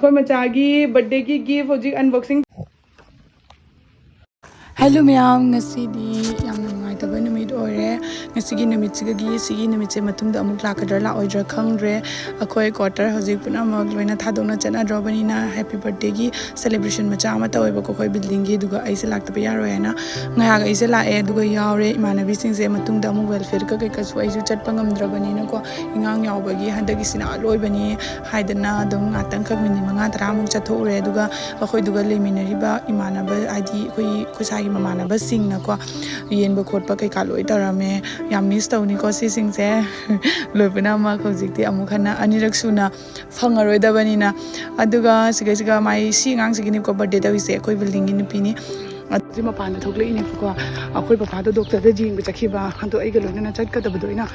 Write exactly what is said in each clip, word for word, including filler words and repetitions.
ꯑꯩꯈꯣꯏ ꯃꯆꯥꯒꯤ ꯕꯔꯊꯗꯦꯒꯤ ꯒꯤꯐ ꯍꯧꯖꯤꯛ ꯑꯟꯕꯣꯛꯁꯤꯡ꯫ ꯍꯦꯜꯂꯣ ꯃꯌꯥꯝ, ꯉꯁꯤꯗꯤ ꯌꯥꯝꯅ ꯅꯨꯡꯉꯥꯏꯇꯕ ꯅꯨꯃꯤꯠ ꯑꯣꯏꯔꯦ꯫ ꯉꯁꯤꯒꯤ ꯅꯨꯃꯤꯠꯁꯤꯗꯒꯤ ꯁꯤꯒꯤ ꯅꯨꯃꯤꯠꯁꯦ ꯃꯇꯨꯡꯗ ꯑꯃꯨꯛ ꯂꯥꯛꯀꯗ꯭ꯔꯥ ꯂꯥꯛꯑꯣꯏꯗ꯭ꯔꯥ ꯈꯪꯗ꯭ꯔꯦ꯫ ꯑꯩꯈꯣꯏ ꯀ꯭ꯋꯥꯇꯔ ꯍꯧꯖꯤꯛ ꯄꯨꯝꯅꯃꯛ ꯂꯣꯏꯅ ꯊꯥꯗꯣꯛꯅ ꯆꯠꯅꯗ꯭ꯔꯕꯅꯤꯅ ꯍꯦꯄꯤ ꯕꯔꯊꯗꯦꯒꯤ ꯁꯦꯂꯦꯕ꯭ꯔꯦꯁꯟ ꯃꯆꯥ ꯑꯃ ꯇꯧꯋꯦꯕꯀꯣ ꯑꯩꯈꯣꯏ ꯕꯤꯜꯗꯤꯡꯒꯤ꯫ ꯑꯗꯨꯒ ꯑꯩꯁꯦ ꯂꯥꯛꯇꯕ ꯌꯥꯔꯣꯏ ꯍꯥꯏꯅ ꯉꯥꯏꯍꯥꯛ ꯑꯩꯁꯦ ꯂꯥꯛꯑꯦ꯫ ꯑꯗꯨꯒ ꯌꯥꯎꯔꯦ ꯏꯃꯥꯟꯅꯕꯤꯁꯤꯡꯁꯦ꯫ ꯃꯇꯨꯡꯗ ꯑꯃꯨꯛ ꯋꯦꯜꯐꯤꯌꯔꯒ ꯀꯩꯀꯥꯁꯨ ꯑꯩꯁꯨ ꯆꯠꯄ ꯉꯝꯗ꯭ꯔꯕꯅꯤꯅꯀꯣ, ꯏꯉꯥꯡ ꯌꯥꯎꯕꯒꯤ ꯍꯟꯗꯛꯀꯤꯁꯤꯅ ꯑꯂꯣꯏꯕꯅꯤ ꯍꯥꯏꯗꯅ ꯑꯗꯨꯝ ꯉꯥꯛꯇꯪꯈꯛ ꯃꯤꯅꯤꯠ ꯃꯉꯥ ꯇꯔꯥꯃꯨꯛ ꯆꯠꯊꯣꯛꯎꯔꯦ꯫ ꯑꯗꯨꯒ ꯑꯩꯈꯣꯏꯗꯨꯒ ꯂꯩꯃꯤꯟꯅꯔꯤꯕ ꯏꯃꯥꯟꯅꯕ, ꯍꯥꯏꯗꯤ ꯑꯩꯈꯣꯏꯒꯤ ꯈꯨꯁꯥꯒꯤ ꯃꯃꯥꯟꯅꯕꯁꯤꯡꯅꯀꯣ, ꯌꯦꯟꯕ ꯈꯣꯠꯄ ꯀꯩꯀꯥ ꯂꯣꯏ ꯇꯧꯔꯝꯃꯦ꯫ ꯌꯥꯝ ꯃꯤꯁ ꯇꯧꯅꯤꯀꯣ ꯁꯤꯁꯤꯡꯁꯦ꯫ ꯂꯣꯏꯕꯅ ꯑꯃ ꯍꯧꯖꯤꯛꯇꯤ ꯑꯃꯨꯛ ꯍꯟꯅ ꯑꯅꯤꯔꯛ ꯁꯨꯅ ꯐꯪꯉꯔꯣꯏꯗꯕꯅꯤꯅ꯫ ꯑꯗꯨꯒ ꯁꯤꯒꯩꯁꯤꯒ ꯃꯥꯏ ꯁꯤ ꯑꯉꯥꯡꯁꯤꯒꯤꯅꯤꯀꯣ ꯕꯥꯔꯗꯦ ꯇꯧꯔꯤꯁꯦ, ꯑꯩꯈꯣꯏ ꯕꯤꯜꯗꯤꯡꯒꯤ ꯅꯨꯄꯤꯅꯤ꯫ ꯑꯗꯨ ꯃꯄꯥꯟꯗ ꯊꯣꯛꯂꯛꯏꯅꯦꯕꯀꯣ꯫ ꯑꯩꯈꯣꯏ ꯄꯄꯥꯗꯣ ꯗꯣꯛꯇꯔꯗ ꯌꯦꯡꯕ ꯆꯠꯈꯤꯕ, ꯑꯗꯣ ꯑꯩꯒ ꯂꯣꯏꯅꯅ ꯆꯠꯀꯗꯕꯗꯣ ꯑꯩꯅ,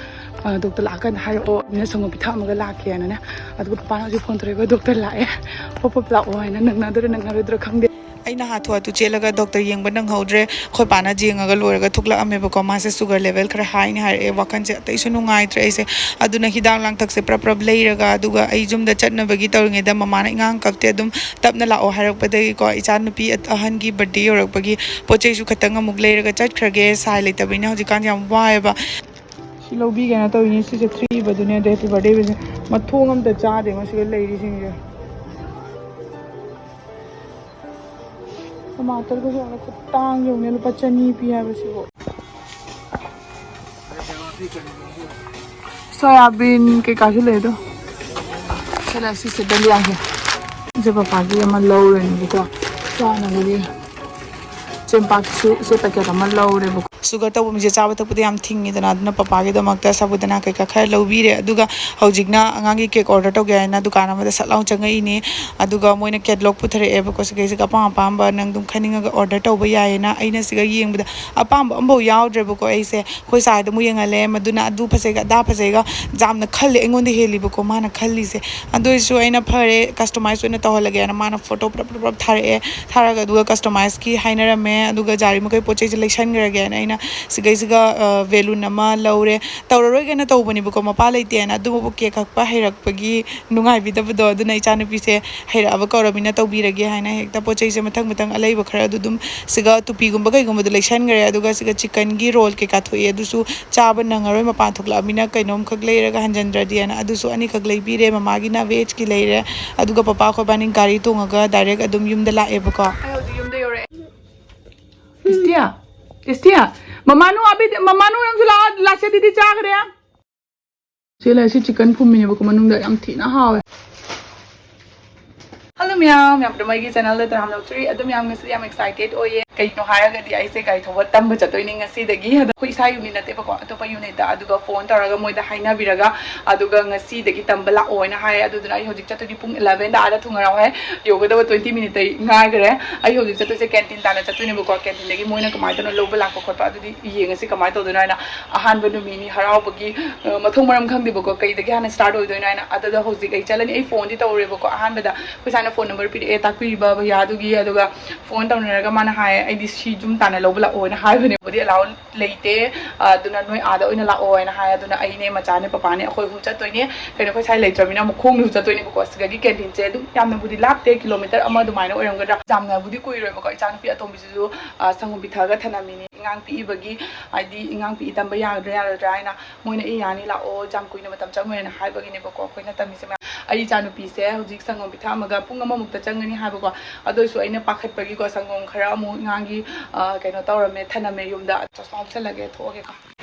ꯑ, ꯗꯣꯛꯇꯔ ꯂꯥꯛꯑꯀꯥꯟꯗ ꯍꯥꯏꯔꯛꯑꯣ, ꯑꯩꯅ ꯁꯪꯒꯣꯝ ꯄꯤꯊꯛꯑꯝꯃꯒ ꯂꯥꯛꯀꯦꯅꯅꯦ꯫ ꯑꯗꯨꯒ ꯄꯄꯥꯅ ꯍꯧꯖꯤꯛ ꯐꯣꯟ ꯇꯧꯔꯛꯑꯦ, "ꯗꯣꯛꯇꯔ ꯂꯥꯛꯑꯦ, ꯄꯞ ꯄꯞ ꯂꯥꯛꯑꯣ" ꯍꯥꯏꯅ꯫ ꯅꯪꯅꯗꯣꯏꯔꯥ ꯅꯪꯅꯔꯣꯏꯗ꯭ꯔꯥ ꯈꯪꯗꯦ꯫ ꯑꯩꯅ ꯍꯥꯊꯨ ꯍꯥꯊꯨ ꯆꯦꯜꯂꯒ ꯗꯣꯛꯇꯔ ꯌꯦꯡꯕ ꯅꯪꯍꯧꯗ꯭ꯔꯦ꯫ ꯑꯩꯈꯣꯏ ꯄꯥꯅ ꯌꯦꯡꯉꯒ ꯂꯣꯏꯔꯒ ꯊꯣꯛꯂꯛꯑꯝꯃꯦꯕꯀꯣ꯫ ꯃꯥꯁꯦ ꯁꯨꯒꯔ ꯂꯦꯚꯦꯜ ꯈꯔ ꯍꯥꯏꯅꯤ ꯍꯥꯏꯔꯛꯑꯦ꯫ ꯋꯥꯈꯜꯁꯦ ꯑꯇꯩꯁꯨ ꯅꯨꯡꯉꯥꯏꯇ꯭ꯔꯦ ꯑꯩꯁꯦ꯫ ꯑꯗꯨꯅ ꯍꯤꯗꯥꯛ ꯂꯥꯡꯊꯛꯁꯦ ꯄ꯭ꯔꯞ ꯄ꯭ꯔꯞ ꯂꯩꯔꯒ, ꯑꯗꯨꯒ ꯑꯩ ꯌꯨꯝꯗ ꯆꯠꯅꯕꯒꯤ ꯇꯧꯔꯤꯉꯩꯗ ꯃꯃꯥꯅ ꯏꯉꯥꯡ ꯀꯞꯇꯦ ꯑꯗꯨꯝ ꯇꯞꯅ ꯂꯥꯛꯑꯣ ꯍꯥꯏꯔꯛꯄꯗꯒꯤꯀꯣ, ꯏꯆꯥ ꯅꯨꯄꯤ ꯑꯍꯟꯒꯤ ꯕꯥꯔꯗꯦ ꯌꯧꯔꯛꯄꯒꯤ ꯄꯣꯠ ꯆꯩꯁꯨ ꯈꯇꯪ ꯑꯃꯨꯛ ꯂꯩꯔꯒ ꯆꯠꯈ꯭ꯔꯒꯦ꯫ ꯁꯥꯏ ꯂꯩꯇꯕꯅꯤꯅ ꯍꯧꯖꯤꯛꯀꯥꯟꯁꯦ ꯌꯥꯝ ꯋꯥꯏꯑꯦꯕ꯫ ꯁꯤ ꯂꯧꯕꯤꯒꯦꯅ ꯇꯧꯔꯤꯅꯤ꯫ ꯁꯤꯁꯦ ꯊ꯭ꯔꯤ ꯏꯕꯗꯨꯅꯦ, ꯑꯗꯩ ꯍꯦꯄꯤ ꯕꯥꯔꯗꯦ ꯏꯕꯁꯦ ꯃꯊꯣꯡ ꯑꯝꯇ ꯆꯥꯗꯦ ꯉꯁꯤꯒ ꯂꯩꯔꯤꯁꯤꯡꯁꯦ꯫ ꯇꯃꯥꯇꯔꯒꯁꯨ ꯌꯥꯝꯅ ꯈꯨꯇꯥꯡ ꯌꯧꯅꯦ, ꯂꯨꯄꯥ ꯆꯅꯤ ꯄꯤ ꯍꯥꯏꯕꯁꯤꯕꯨ꯫ ꯁꯣꯌꯥꯕꯤꯟ ꯀꯩꯀꯥꯁꯨ ꯂꯩ ꯑꯗꯣ꯫ ꯁꯤꯗ ꯁꯤꯁꯦ ꯗꯂꯤꯌꯥꯁꯦ꯫ ꯁꯤꯁꯦ ꯄꯄꯥꯒꯤ ꯑꯃ ꯂꯧꯔꯅꯤꯕꯀꯣ꯫ ꯆꯥꯅꯕꯒꯤ ꯆꯦꯡꯄꯥꯛꯁꯨ ꯏꯆꯦ ꯄꯦꯀꯦꯠ ꯑꯃ ꯂꯧꯔꯦꯕꯀꯣ꯫ ꯁꯨꯒꯔ ꯇꯧꯕ ꯃꯤꯁꯦ ꯆꯥꯕ ꯊꯛꯄꯗ ꯌꯥꯝ ꯊꯤꯡꯉꯤꯗꯅ, ꯑꯗꯨꯅ ꯄꯄꯥꯒꯤꯗꯃꯛꯇ ꯁꯥꯕꯨꯗꯅꯥ ꯀꯩꯀꯥ ꯈꯔ ꯂꯧꯕꯤꯔꯦ꯫ ꯑꯗꯨꯒ ꯍꯧꯖꯤꯛꯅ ꯑꯉꯥꯡꯒꯤ ꯀꯦꯛ ꯑꯣꯔꯗꯔ ꯇꯧꯒꯦ ꯍꯥꯏꯅ ꯗꯨꯀꯥꯟ ꯑꯃꯗ ꯁꯠ ꯂꯥꯎ ꯆꯪꯉꯛꯏꯅꯦ꯫ ꯑꯗꯨꯒ ꯃꯣꯏꯅ ꯀꯦꯇꯂꯣꯛ ꯄꯨꯊꯔꯛꯑꯦꯕꯀꯣ꯫ ꯁꯤꯈꯩꯁꯤꯒ ꯑꯄꯥꯝ ꯑꯄꯥꯝꯕ ꯅꯪ ꯑꯗꯨꯝ ꯈꯟꯅꯤꯡꯉꯒ ꯑꯣꯔꯗꯔ ꯇꯧꯕ ꯌꯥꯏꯌꯦꯅ꯫ ꯑꯩꯅ ꯁꯤꯒ ꯌꯦꯡꯕꯗ ꯑꯄꯥꯝꯕ ꯑꯝꯐꯥꯎ ꯌꯥꯎꯗ꯭ꯔꯦꯕꯀꯣ ꯑꯩꯁꯦ꯫ ꯑꯩꯈꯣꯏ ꯁꯥꯏꯗ ꯑꯃꯨꯛ ꯌꯦꯡꯍꯜꯂꯦ, ꯃꯗꯨꯅ ꯑꯗꯨ ꯐꯖꯩꯒ ꯑꯗꯥ ꯐꯖꯩꯒ ꯌꯥꯝꯅ ꯈꯜꯂꯦ, ꯑꯩꯉꯣꯟꯗ ꯍꯦꯜꯂꯤꯕꯀꯣ ꯃꯥꯅ ꯈꯜꯂꯤꯁꯦ꯫ ꯑꯗꯨ ꯑꯣꯏꯔꯁꯨ ꯑꯩꯅ ꯐꯔꯦ, ꯀꯁꯇꯃꯥꯏꯁ ꯑꯣꯏꯅ ꯇꯧꯍꯜꯂꯒꯦꯅ ꯃꯥꯅ ꯐꯣꯇꯣ ꯄꯨꯂꯞ ꯄꯨꯂꯞ ꯄꯨꯂꯞ ꯊꯥꯔꯛꯑꯦ꯫ ꯊꯥꯔꯒ ꯑꯗꯨꯒ ꯀꯁꯇꯃꯥꯏꯁꯀꯤ ꯍꯥꯏꯅꯔꯝꯃꯦ꯫ ꯑꯗꯨꯒ ꯖꯥꯔꯤ ꯃꯈꯩ ꯄꯣꯠ ꯆꯩꯁꯦ ꯂꯩꯁꯟꯈ꯭ꯔꯒꯦꯅ ꯑꯩꯅ ꯁꯤꯒꯩꯁꯤꯒ ꯕꯦꯂꯨꯟ ꯑꯃ ꯂꯧꯔꯦ꯫ ꯇꯧꯔꯔꯣꯏꯒꯦꯅ ꯇꯧꯕꯅꯦꯕꯀꯣ, ꯃꯄꯥ ꯂꯩꯇꯦꯅ꯫ ꯑꯗꯨꯕꯨ ꯀꯦꯛ ꯀꯛꯄ ꯍꯩꯔꯛꯄꯒꯤ ꯅꯨꯡꯉꯥꯏꯕꯤꯗꯕꯗꯣ, ꯑꯗꯨꯅ ꯏꯆꯥꯅꯨꯄꯤꯁꯦ ꯍꯩꯔꯛꯑꯕ ꯀꯧꯔꯕꯅꯤꯅ ꯇꯧꯕꯤꯔꯒꯦ ꯍꯥꯏꯅ ꯍꯦꯛꯇ ꯄꯣꯠ ꯆꯩꯁꯦ ꯃꯊꯪ ꯃꯊꯪ ꯑꯂꯩꯕ ꯈꯔ ꯑꯗꯨ ꯑꯗꯨꯝ ꯁꯤꯒ ꯇꯨꯄꯤꯒꯨꯝꯕ ꯀꯩꯒꯨꯝꯕꯗꯣ ꯂꯩꯁꯟꯈ꯭ꯔꯦ꯫ ꯑꯗꯨꯒ ꯁꯤꯒ ꯆꯤꯛꯀꯟꯒꯤ ꯔꯣꯜ ꯀꯩꯀꯥ ꯊꯣꯛꯑꯦ, ꯑꯗꯨꯁꯨ ꯆꯥꯕ ꯅꯪꯉꯔꯣꯏ, ꯃꯄꯥꯟ ꯊꯣꯛꯂꯛꯑꯃꯤꯅ ꯀꯩꯅꯣꯝꯈꯛ ꯂꯩꯔꯒ ꯍꯟꯖꯟꯗ꯭ꯔꯗꯤꯅ꯫ ꯑꯗꯨꯁꯨ ꯑꯅꯤꯈꯛ ꯂꯩꯕꯤꯔꯦ꯫ ꯃꯃꯥꯒꯤꯅ ꯚꯦꯖꯀꯤ ꯂꯩꯔꯦ, ꯑꯗꯨꯒ ꯄꯄꯥ ꯑꯩꯈꯣꯏꯕꯥꯅꯤ ꯒꯥꯔꯤ ꯇꯣꯡꯉꯒ ꯗꯥꯏꯔꯦꯛ ꯑꯗꯨꯝ ꯌꯨꯝꯗ ꯂꯥꯛꯑꯦꯕꯀꯣ꯫ ꯑꯩ ꯍꯧꯖꯤꯛ ꯌꯨꯝꯗ ꯌꯧꯔꯛꯑꯦ꯫ ꯇꯦꯁꯇꯤꯌꯥ, ꯇꯦꯁꯇꯤꯌꯥ, ꯃꯃꯥꯅꯨ ꯑꯕꯤꯗ, ꯃꯃꯥꯅꯨ ꯅꯪꯁꯨ ꯂꯥꯛꯑꯣ, ꯂꯥꯛꯁꯦ ꯑꯗꯨꯗꯤ ꯆꯥꯈ꯭ꯔꯦ꯫ ꯁꯤ ꯂꯩꯔꯦ, ꯁꯤ ꯆꯤꯛꯀꯟ ꯐꯨꯝꯃꯤꯅꯦꯕꯀꯣ, ꯃꯅꯨꯡꯗ ꯌꯥꯝ ꯊꯤꯅ ꯍꯥꯎꯋꯦ꯫ ꯍꯜꯂꯣ ꯃꯌꯥꯝ, ꯃꯌꯥꯝ ꯑꯩꯒꯤ ꯆꯦꯅꯦꯜꯗ ꯇꯔꯥꯝ ꯂꯧꯆꯔꯤ꯫ ꯑꯗꯨ ꯃꯌꯥꯝ ꯉꯁꯤ ꯌꯥꯝ ꯑꯦꯛꯁꯥꯏꯇꯦꯗ ꯑꯣꯏꯌꯦ꯫ ꯀꯩꯒꯤꯅꯣ ꯍꯥꯏꯔꯒꯗꯤ ꯑꯩꯁꯦ ꯒꯥꯔꯤ ꯊꯧꯕ ꯇꯝꯕ ꯆꯠꯇꯣꯏꯅꯦ ꯉꯁꯤꯗꯒꯤ꯫ ꯑꯗꯣ ꯑꯩꯈꯣꯏ ꯏꯁꯥ ꯌꯨꯝꯗꯤ ꯅꯠꯇꯦꯕꯀꯣ, ꯑꯇꯣꯞꯄ ꯌꯨꯝꯅꯤꯠꯇ꯫ ꯑꯗꯨꯒ ꯐꯣꯟ ꯇꯧꯔꯒ ꯃꯣꯏꯗ ꯍꯥꯏꯅꯕꯤꯔꯒ, ꯑꯗꯨꯒ ꯉꯁꯤꯗꯒꯤ ꯇꯝꯕ ꯂꯥꯛꯑꯣ ꯍꯥꯏꯅ ꯍꯥꯏꯌꯦ꯫ ꯑꯗꯨꯗꯨꯅ ꯑꯩ ꯍꯧꯖꯤꯛ ꯆꯠꯇꯣꯏꯅꯤ, ꯄꯨꯡ ꯏꯂꯚꯦꯟꯗ ꯑꯥꯗ ꯊꯨꯡꯉꯔꯥꯎ ꯍꯥꯏ꯫ ꯌꯧꯒꯗꯕ ꯇ꯭ꯋꯦꯟꯇꯤ ꯃꯤꯅꯤꯠꯇꯩ ꯉꯥꯏꯈꯔꯦ꯫ ꯑꯩ ꯍꯧꯖꯤꯛ ꯆꯠꯇꯣꯏꯁꯦ ꯀꯦꯟꯇꯤꯟ ꯇꯥꯟꯅ ꯆꯠꯇꯣꯏꯅꯦꯕꯀꯣ꯫ ꯀꯦꯟꯇꯤꯟꯗꯒꯤ ꯃꯣꯏꯅ ꯀꯃꯥꯏꯅ ꯇꯧꯅ ꯂꯧꯕ ꯂꯥꯛꯄ ꯈꯣꯠꯄ ꯑꯗꯨꯗꯤ ꯌꯦꯡꯉꯁꯤ ꯀꯃꯥꯏꯅ ꯇꯧꯗꯣꯏꯅꯣ ꯍꯥꯏꯅ꯫ ꯑꯍꯥꯟꯕ ꯅꯨꯃꯤꯠꯅꯤ ꯍꯔꯥꯎꯕꯒꯤ, ꯑ, ꯃꯊꯣꯡ ꯃꯔꯝ ꯈꯪꯗꯦꯕꯀꯣ, ꯀꯩꯗꯒꯤ ꯍꯥꯟꯅ ꯁ꯭ꯇꯥꯔꯠ ꯑꯣꯏꯗꯣꯏꯅꯣ ꯍꯥꯏꯅ꯫ ꯑꯗꯨꯗ ꯍꯧꯖꯤꯛ ꯑꯩ ꯆꯠꯂꯅꯤ꯫ ꯑꯩ ꯐꯣꯟꯗꯤ ꯇꯧꯔꯦꯕꯀꯣ꯫ ꯑꯍꯥꯟꯕꯗ ꯑꯩꯈꯣꯏ ꯁꯥꯏꯅ ꯐꯣꯟ ꯅꯝꯕꯔ ꯄꯤꯔꯛꯑꯦ, ꯇꯥꯛꯄꯤꯔꯤꯕ ꯚꯩꯌꯥꯗꯨꯒꯤ꯫ ꯑꯗꯨꯒ ꯐꯣꯟ ꯇꯧꯅꯔꯒ ꯃꯥꯅ ꯍꯥꯏ, "ꯑꯩꯗꯤ ꯁꯤ ꯌꯨꯝ ꯇꯥꯟꯅ ꯂꯧꯕ ꯂꯥꯛꯑꯣꯅ ꯍꯥꯏꯕꯅꯦꯕꯨꯗꯤ ꯑꯦꯂꯥꯎ ꯂꯩꯇꯦ, ꯑꯗꯨꯅ ꯅꯣꯏ ꯑꯥꯗ ꯑꯣꯏꯅ ꯂꯥꯛꯑꯣ" ꯍꯥꯏꯅ ꯍꯥꯏ꯫ ꯑꯗꯨꯅ ꯑꯩꯅꯦ, ꯃꯆꯥꯅꯦ, ꯄꯄꯥꯅꯦ, ꯑꯩꯈꯣꯏ ꯑꯍꯨꯝ ꯆꯠꯇꯣꯏꯅꯦ꯫ ꯀꯩꯅꯣ, ꯑꯩꯈꯣꯏ ꯁꯥꯏ ꯂꯩꯇ꯭ꯔꯕꯅꯤꯅ ꯑꯃꯨꯛ ꯈꯣꯡꯅꯁꯨ ꯆꯠꯇꯣꯏꯅꯦꯕꯀꯣ꯫ ꯁꯤꯗꯒꯤ ꯀꯦꯟꯇꯤꯟꯁꯦ ꯑꯗꯨꯝ ꯌꯥꯝꯅꯕꯨꯗꯤ ꯂꯥꯞꯇꯦ, ꯀꯤꯂꯣꯃꯤꯇꯔ ꯑꯃ ꯑꯗꯨꯃꯥꯏꯅ ꯑꯣꯏꯔꯝꯒꯗ꯭ꯔꯥ꯫ ꯌꯥꯝꯅꯕꯨꯗꯤ ꯀꯨꯏꯔꯣꯏꯕꯀꯣ꯫ ꯏꯆꯥꯅꯨꯄꯤ ꯑꯇꯣꯝꯕꯤꯁꯤꯁꯨ, ꯑ, ꯁꯪꯒꯣꯝ ꯄꯤꯊꯛꯑꯒ ꯊꯅꯝꯃꯤꯅꯤ꯫ ꯑꯉꯥꯡ ꯄꯤꯛꯏꯕꯒꯤ, ꯍꯥꯏꯗꯤ ꯑꯉꯥꯡ ꯄꯤꯛꯏ ꯇꯝꯕ ꯌꯥꯒꯗ꯭ꯔꯥ ꯌꯥꯔꯣꯏꯗ꯭ꯔꯥ ꯍꯥꯏꯅ ꯃꯣꯏꯅ "ꯑꯦ, ꯌꯥꯅꯤ, ꯂꯥꯛꯑꯣ, ꯌꯥꯝ ꯀꯨꯏꯅ ꯃꯇꯝ ꯆꯪꯉꯣꯏꯅ" ꯍꯥꯏꯕꯒꯤꯅꯦꯕꯀꯣ ꯑꯩꯈꯣꯏꯅ ꯇꯝꯃꯤꯁꯦ ꯃꯌꯥꯝ꯫ ꯑꯩ ꯏꯆꯥꯅꯨꯄꯤꯁꯦ ꯍꯧꯖꯤꯛ ꯁꯪꯒꯣꯝ ꯄꯤꯊꯛꯑꯝꯃꯒ ꯄꯨꯡ ꯑꯃꯃꯨꯛꯇ ꯆꯪꯒꯅꯤ ꯍꯥꯏꯕꯀꯣ꯫ ꯑꯗꯨ ꯑꯣꯏꯁꯨ ꯑꯩꯅ ꯄꯥꯈꯠꯄꯒꯤꯀꯣ ꯁꯪꯒꯣꯝ ꯈꯔ ꯑꯃꯨꯛ ꯑꯉꯥꯡꯒꯤ, ꯑ, ꯀꯩꯅꯣ ꯇꯧꯔꯝꯃꯦ, ꯊꯅꯝꯃꯦ ꯌꯨꯝꯗ꯫ ꯆꯁꯃꯥ ꯎꯞꯁꯜꯂꯒꯦ, ꯊꯣꯛꯑꯒꯦꯀꯣ꯫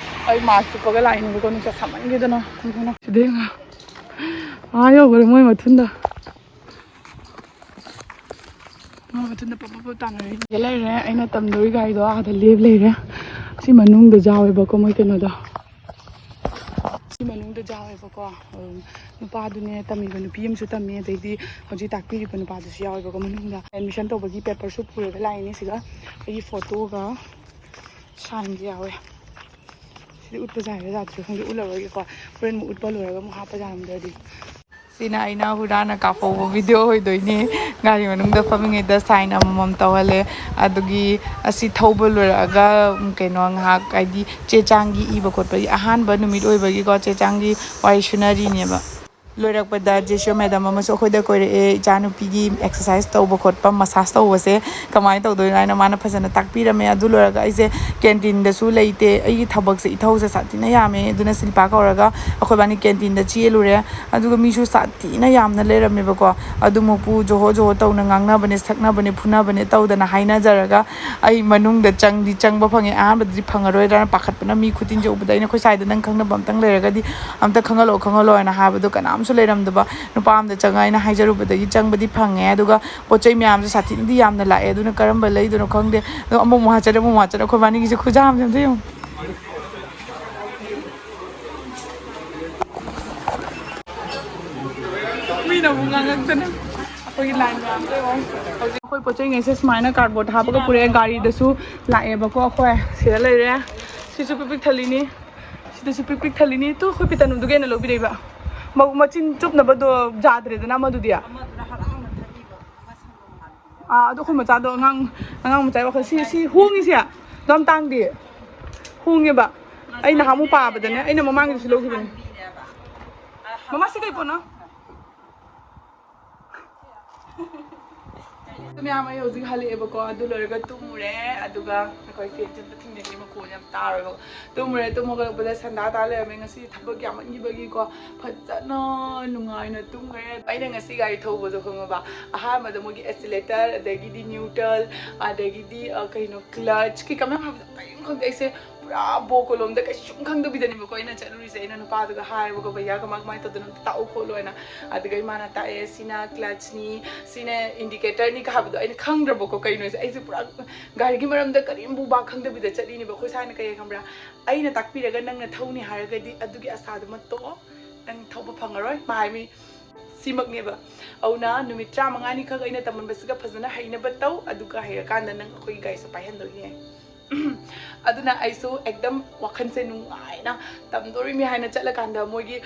ꯑꯩ ꯃꯥꯁꯛ ꯎꯞꯄꯒ ꯂꯥꯛꯏꯅꯦꯕꯀꯣ, ꯅꯨꯡꯁꯥ ꯁꯥꯃꯟꯈꯤꯗꯅ꯫ ꯑꯗꯨꯅ ꯁꯤꯗꯩ ꯉꯥ-, ꯑꯥ ꯌꯧꯈ꯭ꯔꯦ ꯃꯣꯏ ꯃꯊꯨꯟꯗ꯫ ꯃꯣꯏ ꯃꯊꯨꯟꯗ ꯄꯞ ꯄꯞ ꯄꯞ ꯇꯥꯟꯅꯔꯤ꯫ ꯁꯤꯗ ꯂꯩꯔꯦ, ꯑꯩꯅ ꯇꯝꯗꯧꯔꯤ ꯒꯥꯔꯤꯗꯣ ꯑꯥꯗ ꯂꯦꯞ ꯂꯩꯔꯦ꯫ ꯁꯤ ꯃꯅꯨꯡꯗ ꯌꯥꯎꯋꯦꯕꯀꯣ ꯃꯣꯏ ꯀꯩꯅꯣꯗꯣ꯫ ꯁꯤ ꯃꯅꯨꯡꯗ ꯌꯥꯎꯋꯦꯕꯀꯣ꯫ ꯑꯗꯨꯝ ꯅꯨꯄꯥꯗꯨꯅꯦ, ꯇꯝꯃꯤꯕ ꯅꯨꯄꯤ ꯑꯃꯁꯨ ꯇꯝꯃꯤ, ꯑꯗꯩꯗꯤ ꯍꯧꯖꯤꯛ ꯇꯥꯛꯄꯤꯔꯤꯕ ꯅꯨꯄꯥꯗꯨꯁꯨ ꯌꯥꯎꯋꯦꯕꯀꯣ ꯃꯅꯨꯡꯗ꯫ ꯑꯦꯗꯃꯤꯁꯟ ꯇꯧꯕꯒꯤ ꯄꯦꯄꯔꯁꯨ ꯄꯨꯔꯒ ꯂꯥꯛꯏꯅꯦ ꯁꯤꯗ꯫ ꯑꯩꯒꯤ ꯐꯣꯇꯣꯒ ꯁꯥꯏꯟꯒ ꯌꯥꯎꯋꯦ꯫ ꯁꯤꯗꯤ ꯎꯠꯄ ꯌꯥꯏꯔ ꯌꯥꯗ꯭ꯔꯤꯔ ꯈꯪꯗꯦ, ꯎꯠꯂꯔꯣꯏꯒꯦꯀꯣ꯫ ꯍꯣꯔꯦꯟ ꯑꯃꯨꯛ ꯎꯠꯄ ꯂꯣꯏꯔꯒ ꯑꯃꯨꯛ ꯍꯥꯞꯄ ꯌꯥꯔꯝꯗ꯭ꯔꯗꯤ꯫ ꯁꯤꯅ ꯑꯩꯅ ꯍꯨꯔꯥꯟꯅ ꯀꯥꯞꯍꯧꯕ ꯚꯤꯗꯤꯑꯣ ꯑꯣꯏꯗꯣꯏꯅꯦ꯫ ꯒꯥꯔꯤ ꯃꯅꯨꯡꯗ ꯐꯝꯃꯤꯉꯩꯗ ꯁꯥꯏꯟ ꯑꯃꯃꯝ ꯇꯧꯍꯜꯂꯦ꯫ ꯑꯗꯨꯒꯤ ꯑꯁꯤ ꯊꯧꯕ ꯂꯣꯏꯔꯛꯑꯒ, ꯎꯝ, ꯀꯩꯅꯣ, ꯉꯥꯏꯍꯥꯛ, ꯍꯥꯏꯗꯤ, ꯆꯦ ꯆꯥꯡꯒꯤ ꯏꯕ ꯈꯣꯠꯄꯒꯤ ꯑꯍꯥꯟꯕ ꯅꯨꯃꯤꯠ ꯑꯣꯏꯕꯒꯤꯀꯣ, ꯆꯦ ꯆꯥꯡꯒꯤ ꯋꯥꯔꯤ ꯁꯨꯅꯔꯤꯅꯦꯕ꯫ ꯂꯣꯏꯔꯛꯄꯗ ꯖꯦꯁꯤꯌꯣ ꯃꯦꯗꯥꯝ ꯑꯃꯁꯨ ꯑꯩꯈꯣꯏꯗ ꯀꯣꯏꯔꯛꯑꯦ, ꯏꯆꯥꯅꯨꯄꯤꯒꯤ ꯑꯦꯛꯁꯔꯁꯥꯏꯁ ꯇꯧꯕ ꯈꯣꯠꯄ, ꯃꯁꯥꯁ ꯇꯧꯕꯁꯦ ꯀꯃꯥꯏꯅ ꯇꯧꯗꯣꯏꯅꯣ ꯍꯥꯏꯅ ꯃꯥꯅ ꯐꯖꯅ ꯇꯥꯛꯄꯤꯔꯝꯃꯦ꯫ ꯑꯗꯨ ꯂꯣꯏꯔꯒ ꯑꯩꯁꯦ ꯀꯦꯟꯇꯤꯟꯗꯁꯨ ꯂꯩꯇꯦ, ꯑꯩꯒꯤ ꯊꯕꯛꯁꯦ, ꯏꯊꯧꯁꯦ ꯁꯥꯊꯤꯅ ꯌꯥꯝꯃꯦ꯫ ꯑꯗꯨꯅ ꯁꯤꯜꯄꯥ ꯀꯧꯔꯒ ꯑꯩꯈꯣꯏꯕꯥꯅꯤ ꯀꯦꯟꯇꯤꯟꯗ ꯆꯦꯜꯂꯨꯔꯦ꯫ ꯑꯗꯨꯒ ꯃꯤꯁꯨ ꯁꯥꯊꯤꯅ ꯌꯥꯝꯅ ꯂꯩꯔꯝꯃꯦꯕꯀꯣ꯫ ꯑꯗꯨꯃꯛꯄꯨ ꯖꯣꯍꯣ ꯖꯣꯍꯣ ꯇꯧꯅ ꯉꯥꯡꯅꯕꯅꯦ, ꯁꯛꯅꯕꯅꯦ, ꯐꯨꯅꯕꯅꯦ ꯇꯧꯗꯅ ꯍꯥꯏꯅꯖꯔꯒ ꯑꯩ ꯃꯅꯨꯡꯗ ꯆꯪꯗꯤ ꯆꯪꯕ ꯐꯪꯉꯦ꯫ ꯑꯍꯥꯟꯕꯗꯗꯤ ꯐꯪꯉꯔꯣꯏꯗ꯭ꯔꯥꯅ ꯄꯥꯈꯠꯄꯅ, ꯃꯤ ꯈꯨꯇꯤꯟꯁꯦ ꯎꯕꯗ꯫ ꯑꯩꯅ ꯑꯩꯈꯣꯏ ꯁ꯭ꯋꯥꯏꯗ ꯅꯪ ꯈꯪꯅꯕ ꯑꯝꯇꯪ ꯂꯩꯔꯒꯗꯤ ꯑꯝꯇ ꯈꯪꯍꯜꯂꯛꯑꯣ, ꯈꯪꯍꯜꯂꯣ ꯍꯥꯏꯅ ꯍꯥꯏꯕꯗꯣ ꯀꯅꯥꯝꯁꯨ ꯂꯩꯔꯝꯗꯕ꯫ ꯅꯨꯄꯥ ꯑꯝꯗ ꯆꯪꯉ ꯑꯩꯅ ꯍꯥꯏꯖꯔꯨꯕꯗꯒꯤ ꯆꯪꯕꯗꯤ ꯐꯪꯉꯦ꯫ ꯑꯗꯨꯒ ꯄꯣꯠ ꯆꯩ ꯃꯌꯥꯝꯁꯨ ꯁꯥꯊꯤꯅꯗꯤ ꯌꯥꯝꯅ ꯂꯥꯛꯑꯦ꯫ ꯑꯗꯨꯅ ꯀꯔꯝꯕ ꯂꯩꯗꯣꯏꯅꯣ ꯈꯪꯗꯦ꯫ ꯑꯗꯣ ꯑꯃꯃꯨꯛ ꯍꯥꯠꯆꯔꯦ, ꯑꯃꯃꯨꯛ ꯍꯥꯠꯆꯔꯦ꯫ ꯑꯩꯈꯣꯏ ꯕꯥꯅꯤꯒꯤꯁꯦ ꯈꯨꯖꯥꯝꯁꯦ ꯑꯝꯇ ꯌꯦꯡꯉꯨ꯫ ꯃꯤꯅ ꯑꯃꯨꯛ ꯉꯥꯡꯉꯛꯇꯅ꯫ ꯑꯩꯈꯣꯏꯒꯤ ꯂꯥꯏꯟ ꯃꯌꯥꯝꯗꯣ ꯌꯦꯡꯉꯣ꯫ ꯍꯧꯖꯤꯛ ꯑꯩꯈꯣꯏ ꯄꯣꯠ ꯆꯩꯉꯩꯁꯦ ꯁꯨꯃꯥꯏꯅ ꯀꯥꯔꯠꯕꯣꯔꯗ ꯍꯥꯞꯄꯒ ꯄꯨꯔꯛꯑꯦ꯫ ꯒꯥꯔꯤꯗꯁꯨ ꯂꯥꯛꯑꯦꯕꯀꯣ꯫ ꯑꯩꯈꯣꯏ ꯁꯤꯗ ꯂꯩꯔꯦ꯫ ꯁꯤꯁꯨ ꯄꯤꯛ ꯄꯤꯛ ꯊꯜꯂꯤꯅꯤ꯫ ꯁꯤꯗꯁꯨ ꯄꯤꯛ ꯄꯤꯛ ꯊꯜꯂꯤꯅꯤ꯫ ꯇꯨ, ꯑꯩꯈꯣꯏ ꯄꯤꯇꯅꯨꯗꯨꯒ ꯍꯦꯟꯅ ꯂꯧꯕꯤꯔꯛꯏꯕ꯫ ꯃ-, ꯃꯆꯤꯟ ꯆꯨꯞꯅꯕꯗꯣ ꯌꯥꯗ꯭ꯔꯦꯗꯅ ꯑꯃꯗꯨꯗꯤ꯫ ꯑꯥ, ꯑꯗꯣ ꯑꯩꯈꯣꯏ ꯃꯆꯥꯗꯣ ꯑꯉꯥꯡ, ꯑꯉꯥꯡ ꯃꯆꯥꯒꯤ ꯋꯥꯈꯜ꯫ ꯁꯤ, ꯁꯤ ꯍꯣꯡꯉꯤꯁꯦ ꯑꯗꯨꯝ ꯇꯥꯡꯗꯦ꯫ ꯍꯣꯡꯉꯦꯕ꯫ ꯑꯩ ꯅꯍꯥꯟꯃꯨꯛ ꯄꯥꯕꯗꯅꯦ, ꯑꯩꯅ ꯃꯃꯥꯡꯒꯤꯁꯨ ꯂꯧꯈꯤꯕꯅꯦ꯫ ꯃꯃꯥ, ꯁꯤ ꯀꯩ ꯄꯣꯠꯅꯣ? ꯃꯌꯥꯝ, ꯑꯩ ꯍꯧꯖꯤꯛ ꯍꯜꯂꯛꯑꯦꯕꯀꯣ꯫ ꯑꯗꯨ ꯂꯣꯏꯔꯒ ꯇꯨꯝꯃꯨꯔꯦ꯫ ꯑꯗꯨꯒ ꯑꯩꯈꯣꯏ ꯐꯦꯟꯁꯦ ꯑꯝꯇ ꯊꯤꯡꯖꯤꯟꯒꯦ, ꯃꯈꯣꯟ ꯌꯥꯝ ꯇꯥꯔꯣꯏꯕ꯫ ꯇꯨꯝꯃꯨꯔꯦ꯫ ꯇꯨꯝ ꯍꯧꯒꯠꯂꯛꯄꯗ ꯁꯟꯗꯥ ꯇꯥ ꯂꯩꯔꯝꯃꯦ꯫ ꯉꯁꯤ ꯊꯕꯛ ꯌꯥꯝꯃꯟꯈꯤꯕꯒꯤꯀꯣ, ꯐꯖꯅ ꯅꯨꯡꯉꯥꯏꯅ ꯇꯨꯝꯈ꯭ꯔꯦ꯫ ꯑꯩꯅ ꯉꯁꯤ ꯒꯥꯔꯤ ꯊꯧꯕꯗꯣ ꯈꯪꯉꯕ, ꯑꯍꯥꯟꯕꯗ ꯃꯣꯏꯒꯤ accelerator, ꯑꯗꯒꯤꯗꯤ neutral, ꯑꯗꯒꯤꯗꯤ, ꯑ, ꯀꯩꯅꯣ, clutch, ꯀꯩꯀꯥ ꯃꯌꯥꯝ ꯍꯥꯏꯕꯗꯣ ꯀꯔꯤꯝ ꯈꯪꯗꯦ꯫ ꯑꯩꯁꯦ ꯄꯨꯔꯥ ꯕꯣ ꯀꯣꯂꯣꯝꯗ ꯀꯩꯁꯨꯝ ꯈꯪꯗꯕꯤꯗꯅꯦꯕꯀꯣ ꯑꯩꯅ ꯆꯠꯂꯨꯔꯤꯁꯦ꯫ ꯑꯩꯅ ꯅꯨꯄꯥꯗꯨꯒ ꯍꯥꯏꯔꯦꯕꯀꯣ, "ꯚꯩꯌꯥ, ꯀꯃꯥꯏ ꯀꯃꯥꯏꯅ ꯇꯧꯗꯣꯏꯅꯣ ꯑꯝꯇ ꯇꯥꯛꯎ ꯈꯣꯠꯂꯨ" ꯍꯥꯏꯅ꯫ ꯑꯗꯨꯒ ꯃꯥꯅ ꯇꯥꯛꯑꯦ, "ꯁꯤꯅ clutchꯅꯤ, ꯁꯤꯅ indicatorꯅꯤ" ꯀ ꯍꯥꯏꯕꯗꯣ ꯑꯩꯅ ꯈꯪꯗ꯭ꯔꯕꯀꯣ ꯀꯩꯅꯣꯁꯦ꯫ ꯑꯩꯁꯦ ꯄꯨꯔꯥ ꯒꯥꯔꯤꯒꯤ ꯃꯔꯝꯗ ꯀꯔꯤꯝꯕꯨ ꯕꯥ ꯈꯪꯗꯕꯤꯗ ꯆꯠꯂꯤꯅꯦꯕ꯫ ꯑꯩꯈꯣꯏ ꯁꯥꯏꯅ ꯀꯩ ꯈꯪꯕ꯭ꯔꯥ? "ꯑꯩꯅ ꯇꯥꯛꯄꯤꯔꯒ ꯅꯪꯅ ꯊꯧꯅꯤ ꯍꯥꯏꯔꯒꯗꯤ ꯑꯗꯨꯒꯤ ꯑꯁꯥꯗꯨꯃ ꯇꯣꯛꯑꯣ, ꯅꯪ ꯊꯧꯕ ꯐꯪꯉꯔꯣꯏ" ꯃꯥ ꯍꯥꯏꯃꯤ꯫ ꯁꯤꯃꯛꯅꯦꯕ꯫ ꯑꯗꯨꯅ ꯅꯨꯃꯤꯠ ꯇꯔꯥꯃꯉꯥꯅꯤꯈꯛ ꯑꯩꯅ ꯇꯝꯃꯝꯕꯁꯤꯒ ꯐꯖꯅ ꯍꯩꯅꯕ ꯇꯧ, ꯑꯗꯨꯒ ꯍꯩꯔꯀꯥꯟꯗ ꯅꯪ ꯑꯩꯈꯣꯏꯒꯤ ꯒꯥꯔꯤꯁꯦ ꯄꯥꯏꯍꯟꯗꯣꯏꯅꯦ꯫ ꯑꯗꯨꯅ ꯑꯩꯁꯨ ꯑꯦꯛꯗꯝ ꯋꯥꯈꯜꯁꯦ ꯅꯨꯡꯉꯥꯏꯅ ꯇꯝꯗꯣꯔꯤꯃꯤ ꯍꯥꯏꯅ ꯆꯠꯂꯀꯥꯟꯗ, ꯃꯣꯏꯒꯤ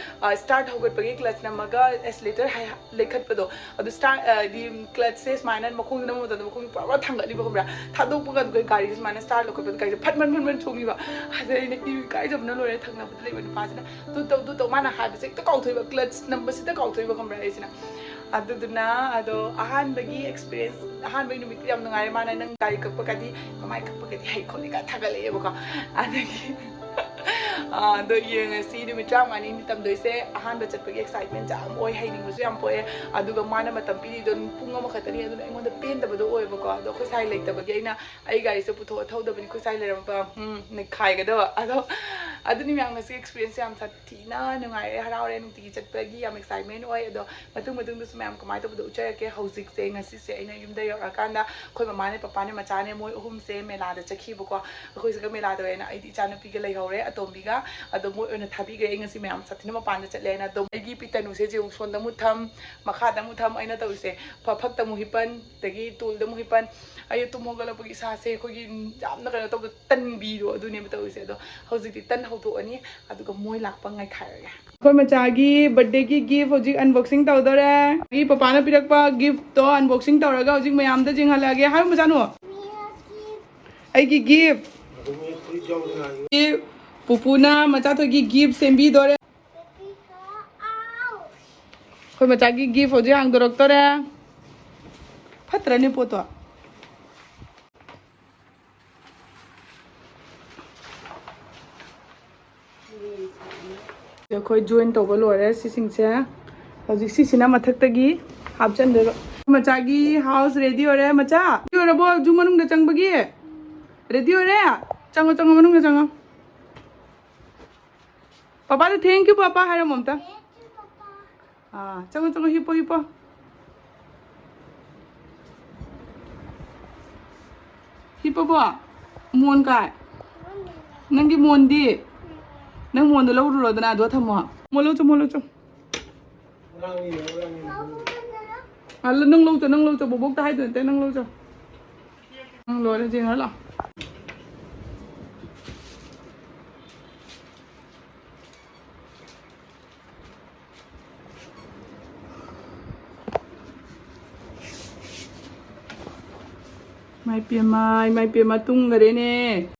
ꯁ꯭ꯇꯥꯔꯠ ꯍꯧꯒꯠꯄꯒꯤ ꯀ꯭ꯂꯆ ꯅꯝꯃꯒ ꯑꯦꯁꯂꯦꯇꯔ ꯂꯩꯈꯠꯄꯗꯣ, ꯑꯗꯨ ꯁ꯭ꯇꯥꯔꯠ ꯍꯥꯏꯗꯤ ꯀ꯭ꯂꯆꯁꯦ ꯁꯨꯃꯥꯏꯅ ꯃꯈꯣꯡꯗ ꯅꯝꯕ ꯃꯇꯝꯗ ꯃꯈꯣꯡꯁꯦ ꯄꯨꯔꯥ ꯊꯥꯡꯒꯠꯂꯤꯕ, ꯈꯪꯕ꯭ꯔꯥ? ꯊꯥꯗꯣꯛꯄ ꯀꯥꯟꯗ ꯑꯩꯈꯣꯏ ꯒꯥꯔꯤꯁꯦ ꯁꯨꯃꯥꯏꯅ ꯁ꯭ꯇꯥꯔꯠ ꯂꯧꯈꯠꯄꯗ ꯒꯥꯔꯤꯁꯦ ꯐꯠ ꯐꯠ ꯐꯠ ꯐꯠ ꯆꯣꯡꯉꯤꯕ꯫ ꯑꯗꯩ ꯑꯩꯅ ꯏꯀꯥꯏꯖꯕꯅ ꯂꯣꯏꯔꯦ꯫ ꯊꯪꯅꯕꯗ ꯂꯩꯕ ꯅꯨꯄꯥꯁꯤꯅ, "ꯇꯨ ꯇꯧ, ꯇꯨ ꯇꯧ", ꯃꯥꯅ ꯍꯥꯏꯕꯁꯦ ꯍꯦꯛꯇ ꯀꯥꯎꯊꯣꯛꯏꯕ, ꯀ꯭ꯂꯆ ꯅꯝꯕꯁꯤꯗ ꯀꯥꯎꯊꯣꯛꯏꯕ, ꯈꯪꯕ꯭ꯔꯥ? ꯑꯩꯁꯤꯅ ꯑꯗꯨꯗꯨꯅ ꯑꯗꯣ ꯑꯍꯥꯟꯕꯒꯤ ꯑꯦꯛꯁꯄꯤꯔꯤꯌꯦꯟꯁ, ꯑꯍꯥꯟꯕꯒꯤ ꯅꯨꯃꯤꯠꯇꯨ ꯌꯥꯝ ꯅꯨꯡꯉꯥꯏꯔꯦ꯫ ꯃꯥꯅ, "ꯅꯪ ꯒꯥꯔꯤ ꯀꯛꯄꯒꯗꯤ ꯀꯃꯥꯏ ꯀꯛꯄꯒꯗꯤ ꯍꯩ ꯈꯣꯠꯂꯤꯒ" ꯊꯥꯒꯠꯂꯛꯑꯦꯕꯀꯣ꯫ ꯑꯗꯒꯤ ꯑꯗꯣ ꯌꯦꯡꯉꯁꯤ, ꯅꯨꯃꯤꯠ ꯇꯔꯥꯃꯉꯥꯅꯤ ꯇꯝꯗꯣꯏꯁꯦ꯫ ꯑꯍꯥꯟꯕ ꯆꯠꯄꯒꯤ ꯑꯦꯛꯁꯥꯏꯠꯃꯦꯟ ꯌꯥꯝ ꯑꯣꯏ, ꯍꯩꯅꯤꯡꯕꯁꯨ ꯌꯥꯝ ꯄꯣꯛꯑꯦ꯫ ꯑꯗꯨꯒ ꯃꯥꯅ ꯃꯇꯝ ꯄꯤꯔꯤꯗꯣ ꯄꯨꯡ ꯑꯃꯈꯛꯇꯅꯤ, ꯑꯗꯨꯅ ꯑꯩꯉꯣꯟꯗ ꯄꯦꯟꯗꯕꯗꯣ ꯑꯣꯏꯌꯦꯕꯀꯣ꯫ ꯑꯗꯣ ꯑꯩꯈꯣꯏ ꯁꯥꯏ ꯂꯩꯇꯕꯒꯤ ꯑꯩꯅ ꯑꯩ ꯒꯥꯔꯤꯁꯦ ꯄꯨꯊꯣꯛꯑ ꯊꯧꯗꯕꯅꯤ, ꯑꯩꯈꯣꯏ ꯁꯥꯏ ꯂꯩꯔꯝꯕ, ꯎꯝ, ꯅꯩꯈꯥꯏꯒꯗꯕ꯫ ꯑꯗꯣ ꯑꯗꯨꯅꯤ ꯃꯌꯥꯝ, ꯉꯁꯤ ꯑꯦꯛꯁꯄꯤꯔꯤꯌꯦꯟꯁ ꯌꯥꯝ ꯁꯥꯊꯤꯅ ꯅꯨꯡꯉꯥꯏꯔꯦ, ꯍꯔꯥꯎꯔꯦ꯫ ꯅꯨꯡꯇꯤꯒꯤ ꯆꯠꯄꯒꯤ ꯌꯥꯝ ꯑꯦꯛꯁꯥꯏꯠꯃꯦꯟ ꯑꯣꯏ꯫ ꯑꯗꯣ ꯃꯇꯨꯡ ꯃꯇꯨꯡꯗꯁꯨ ꯃꯌꯥꯝ ꯀꯃꯥꯏꯅ ꯇꯧꯕꯗꯣ ꯎꯠꯆꯔꯛꯀꯦ꯫ ꯍꯧꯖꯤꯛꯁꯦ, ꯉꯁꯤꯁꯦ ꯑꯩꯅ ꯌꯨꯝꯗ ꯌꯧꯔꯛꯑꯀꯥꯟꯗ ꯑꯩꯈꯣꯏ ꯃꯃꯥꯅꯦ, ꯄꯄꯥꯅꯦ, ꯃꯆꯥꯅꯦ, ꯃꯣꯏ ꯑꯍꯨꯝꯁꯦ ꯃꯦꯂꯥꯗ ꯆꯠꯈꯤꯕꯀꯣ꯫ ꯑꯩꯈꯣꯏꯁꯤꯒ ꯃꯦꯂꯥꯗ ꯑꯣꯏꯅ ꯑꯩꯗꯤ ꯏꯆꯥꯅꯨꯄꯤꯒ ꯂꯩꯍꯧꯔꯦ, ꯑꯇꯣꯝꯕꯤꯒ꯫ ꯑꯗꯣ ꯃꯣꯏ ꯑꯣꯏꯅ ꯊꯥꯕꯤꯈ꯭ꯔꯦ꯫ ꯑꯩ ꯉꯁꯤ ꯃꯌꯥꯝ ꯁꯥꯊꯤꯅ ꯃꯄꯥꯟꯗ ꯆꯠꯂꯦꯅ꯫ ꯑꯗꯣ ꯑꯩꯒꯤ ꯄꯤꯇꯅꯨꯁꯦ ꯌꯦꯡꯉꯨ, ꯁꯣꯝꯗ ꯑꯃꯨꯛ ꯊꯝ, ꯃꯈꯥꯗ ꯑꯃꯨꯛ ꯊꯝ, ꯑꯩꯅ ꯇꯧꯔꯤꯁꯦ꯫ ꯐ-, ꯐꯛꯇ ꯑꯃꯨꯛ ꯍꯤꯞꯄꯟ, ꯑꯗꯒꯤ ꯇꯨꯜꯗ ꯑꯃꯨꯛ ꯍꯤꯞꯄꯟ꯫ ꯑꯩ ꯇꯨꯝ ꯍꯧꯒꯠꯂꯛꯄꯒꯤ ꯏꯁꯥꯁꯦ ꯑꯩꯈꯣꯏꯒꯤ ꯌꯥꯝꯅ ꯀꯩꯅꯣ ꯇꯧꯕꯗꯣ, ꯇꯟꯕꯤꯗꯣ, ꯑꯗꯨꯅꯦꯕ ꯇꯧꯔꯤꯁꯦ꯫ ꯑꯗꯣ ꯍꯧꯖꯤꯛꯇꯤ ꯇꯟ ꯍꯧꯗꯣꯛꯑꯅꯤ, ꯑꯗꯨꯒ ꯃꯣꯏ ꯂꯥꯛꯄ ꯉꯥꯏꯈꯥꯏꯔꯒꯦ꯫ ꯑꯩꯈꯣꯏ ꯃꯆꯥꯒꯤ ꯕꯔꯊꯗꯦꯒꯤ ꯒꯤꯐ ꯍꯧꯖꯤꯛ ꯑꯟꯕꯣꯛꯁꯤꯡ ꯇꯧꯗꯣꯔꯦ꯫ ꯑꯩꯒꯤ ꯄꯄꯥꯅ ꯄꯤꯔꯛꯄ ꯒꯤꯐꯇꯣ ꯑꯟꯕꯣꯛꯁꯤꯡ ꯇꯧꯔꯒ ꯍꯧꯖꯤꯛ ꯃꯌꯥꯝꯗ ꯌꯦꯡꯍꯜꯂꯛꯑꯒꯦ꯫ ꯍꯥꯏꯌꯨ, ꯃꯆꯥꯅꯨ꯫ ꯑꯩꯒꯤ ꯒꯤꯐ꯫ ꯒꯤꯐ꯫ ꯄꯨꯄꯨꯅ ꯃꯆꯥꯊꯣꯏꯒꯤ ꯒꯤꯐ ꯁꯦꯝꯕꯤꯗꯣꯔꯦ꯫ ꯑꯩꯈꯣꯏ ꯃꯆꯥꯒꯤ ꯒꯤꯐ ꯍꯧꯖꯤꯛ ꯍꯥꯡꯗꯣꯔꯛꯇꯣꯔꯦ꯫ ꯐꯠꯇ꯭ꯔꯅꯦ ꯄꯣꯠꯇꯣ? ꯑꯩꯈꯣꯏ ꯖꯣꯏꯟ ꯇꯧꯕ ꯂꯣꯏꯔꯦ ꯁꯤꯁꯤꯡꯁꯦ꯫ ꯍꯧꯖꯤꯛ ꯁꯤꯁꯤꯅ ꯃꯊꯛꯇꯒꯤ ꯍꯥꯞꯆꯟꯗꯣꯏꯕ꯫ ꯃꯆꯥꯒꯤ ꯍꯥꯎꯁ ꯔꯦꯗꯤ ꯑꯣꯏꯔꯦ꯫ ꯃꯆꯥ, ꯔꯦꯗꯤ ꯑꯣꯏꯔꯕꯣ? ꯖꯨ ꯃꯅꯨꯡꯗ ꯆꯪꯕꯒꯤ ꯔꯦꯗꯤ ꯑꯣꯏꯔꯦ꯫ ꯆꯪꯉꯣ, ꯆꯪꯉꯣ, ꯃꯅꯨꯡꯗ ꯆꯪꯉꯣ꯫ ꯄꯄꯥꯗ "Thank you, ꯄꯄꯥ" ꯍꯥꯏꯔꯝꯃꯣ ꯑꯝꯇ꯫ ꯑꯥ, ꯆꯪꯉꯣ, ꯆꯪꯉꯣ, ꯍꯤꯞꯄꯣ, ꯍꯤꯞꯄꯣ꯫ ꯍꯤꯞꯄꯕꯣ? ꯃꯣꯟ ꯀꯥꯏ? ꯅꯪꯒꯤ ꯃꯣꯟꯗꯤ? ꯅꯪ ꯃꯣꯟꯗꯣ ꯂꯧꯔꯨꯔꯣꯗꯅ, ꯑꯗꯨꯒ ꯊꯝꯃꯣ꯫ ꯃꯣꯟ ꯂꯧ ꯆꯣ, ꯃꯣꯟ ꯂꯧ ꯆꯣ꯫ ꯑꯥ, ꯅꯪ ꯂꯧ ꯆꯣ, ꯅꯪ ꯂꯧ ꯆꯣ꯫ ꯕꯣꯕꯣꯛꯇ ꯍꯥꯏꯗꯣꯏ ꯅꯠꯇꯦ, ꯅꯪ ꯂꯧ ꯆꯣ꯫ ꯅꯪ ꯂꯣꯏꯔꯦ, ꯌꯦꯡꯉ ꯂꯥꯛꯑꯣ꯫ ꯏꯃꯥꯏ ꯄꯦꯝꯃ, ꯏꯃꯥꯏ ꯄꯦꯝꯃ, ꯇꯨꯝꯈꯔꯦꯅꯦ꯫